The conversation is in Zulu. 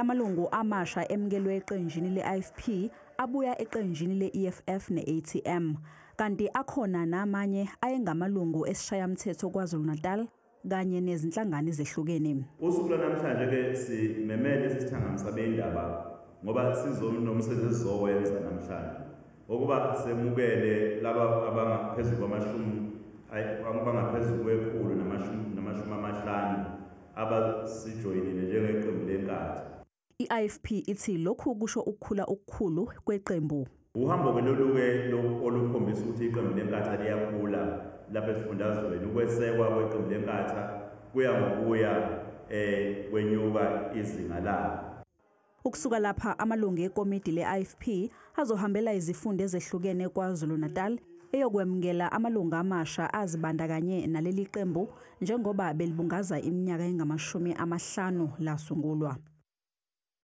Lamalungu amasha emukelwe eqenjini le-IFP abuya eqenjini le-EFF ne-ATM, kanti akhona namanye ayengamalungu esishayamthetho KwaZulu-Natal kanye nezinhlangano ezehlukene. Usuku lwanamhlanje ke simemele isithangami sabendaba ngoba sizonomsebenzi esizowenza namhlanje ukuba semukele laba abangaphezulu kwamashumi abangaphezulu kwekhulu namashumi amahlanu abasijoyinile njengeqembu leNkatha. I-IFP ithi lokhu kusho ukukhula okukhulu kweqembu. Uhambo ke lolu-ke olukhombisa ukuthi iqembu leNkatha liyakhula lapha esifundazweni. Ukwesekwa kweqembu leNkatha kuya ngokuya kwenyuka izinga lalo. Ukusuka lapha amalungu ekomidi le-IFP azohambela izifundo ezehlukene KwaZulu-Natal eyokwemukela amalungu amasha azibandakanye naleli qembu njengoba belibungaza iminyaka engama-50 lasungulwa.